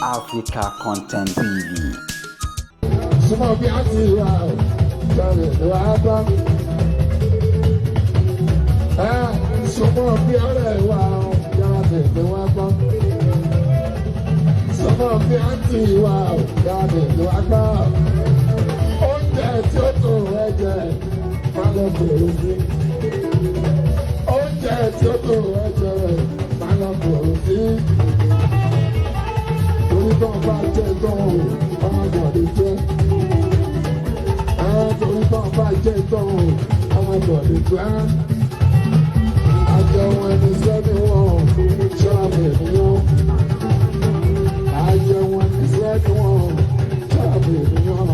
Africa Content TV. Súnmọ́ bí a ti wà ó, lọ́rẹ̀ ló wá bá. Ẹ súnmọ́ bí ọ̀rẹ́ wà ó, yára tètè wá bá. Súnmọ́ bí a ti wà ó, yára tètè wá bá. Oúnjẹ tí ó tó ẹ̀jẹ̀ má lọ bèrè sí. Oúnjẹ tí ó tó ẹ̀jẹ̀ má lọ bèrè sí. Torí tó bá jẹ́ tán o, ọmọ gbọ̀dọ̀ jẹ́. Torí tó bá jẹ́ tán o, ọmọ gbọ̀dọ̀ jẹ́. Àjẹun ẹni sẹ́ni wọ́n ṣọ́ra ènìyàn. Àjẹun ẹni sẹ́ni wọ́n ṣọ́ra ènìyàn.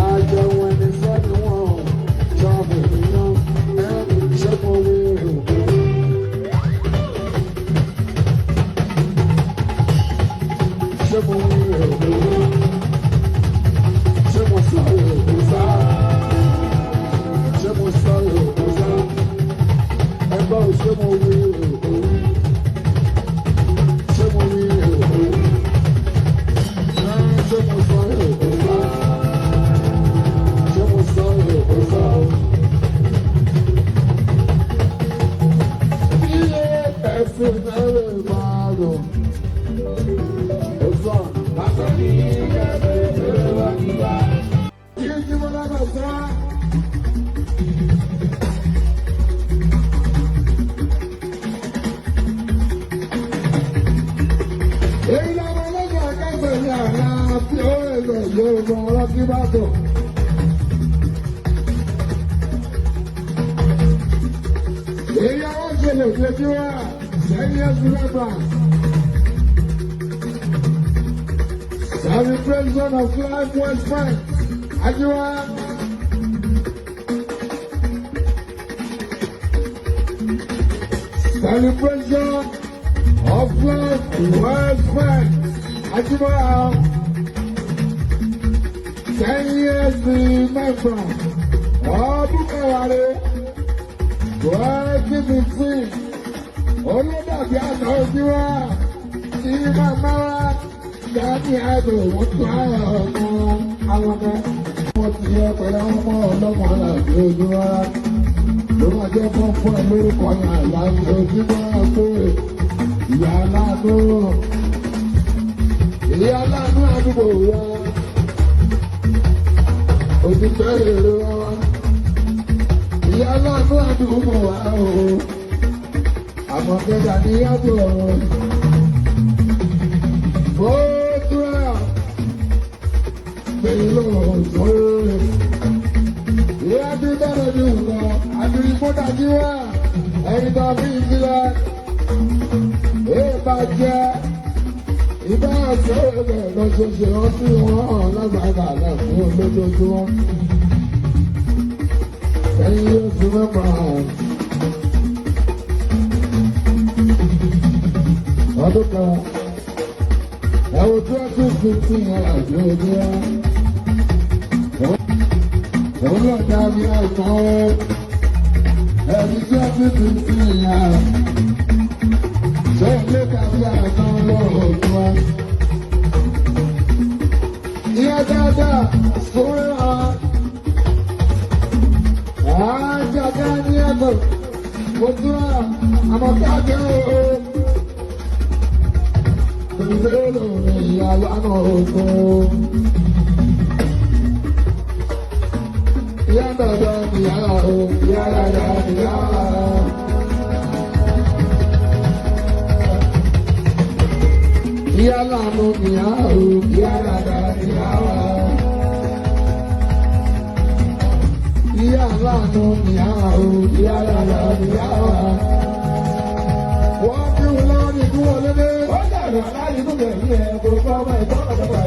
Àjẹun ẹni sẹ́ni wọ́n ṣọ́ra ènìyàn. Ẹ ṣé mo wí òkú? Ṣé mo wí òkú? Ṣé mo sọ òkú sá? Ṣé mo sọ òkú sá? Ẹgbọ́n ò, ṣé mo wí òkú? Ṣé mo wí òkú? Ṣé mo sọ òkú sá? Ṣé mo sọ òkú sá? Iye ẹ̀sìn náà lè máa lò. Ó sọ, "Bàtà ní ìgbẹ́ ìgbẹ́ wá nígbà." Jíjí bọ́lá bá sá. Èyí làwọn ọlọ́gbọ̀n akẹ́kọ̀ọ́ ní àná tí ó rẹ̀ Yorùbá ọlọ́tí bá tọ̀. Èyí àwọn ìṣẹ̀lẹ̀ òṣèlú wa sẹ́yìn ẹ̀sùn mẹ́fà. Celebration of life well spent. Ajiwa. Celebration of life well spent. Ajiwa. 10 years mẹ́fà. Ọdún kẹwàá rẹ̀. 2015. Olódàbí àná ojú wa. Tí màmá wa dání àdó wọ́n tún àwọn ọmọ àwọn ọmọ. Wọ́n ti yẹ pẹ̀lú àwọn ọmọ ọlọ́mọ aláàbí ojú wa. Ló máa jẹ́ fọ́nfọ́n ẹ lórúkọ yẹn àlàyé ojú wa pé ìyá aláàánú. Ìyá aláàánú àdúgbò wa. Òtítọ́ èrò wa. Ìyá aláàánú àdúgbò wa o. Àmọ́ kẹta ní yàtọ̀. Ó túra pẹ̀lú òṣèré. Ìyá tí bẹ̀rẹ̀ ní nǹkan àdúrí mọ́tàjí wá ẹni tó fi ń sílẹ̀. Èè bá jẹ́ ìbá ṣẹlẹ̀ lọ́sọ̀ọ̀sẹ̀ rántí wọn lágbàdà lẹ́kùn lójoojúmọ́. Ẹyin yóò fi mẹ́fà. Ọdún kan, ẹ̀wọ̀n 2015 àti ojú wa. Òun lọ dá mi àìsàn o. Ẹ̀mí 2015 yẹn. Ṣé ilé kàbí àìsàn lọ́wọ́ ojú wa? Ìyá dáadáa sórí wa. Àjàgá ní ẹ̀kọ́. Ojú wa, àmọ̀ káàkiri o. Ìbéèrè ìyá lánàá ogun. Ìyá dàda ìyá o, ìyá dàda ìyá. Ìyá lánàá ìyá o, ìyá dàda ìyá. Ìyá lánàá ìyá o, ìyá dàda ìyá. Wọ́n fi wọ́n lọ́wọ́ ní ìdúró lédè. Ó dàgbà láyé tó bẹ̀rù ẹ̀ kò fọ́ ọmọ ìtọ́nà tó wà.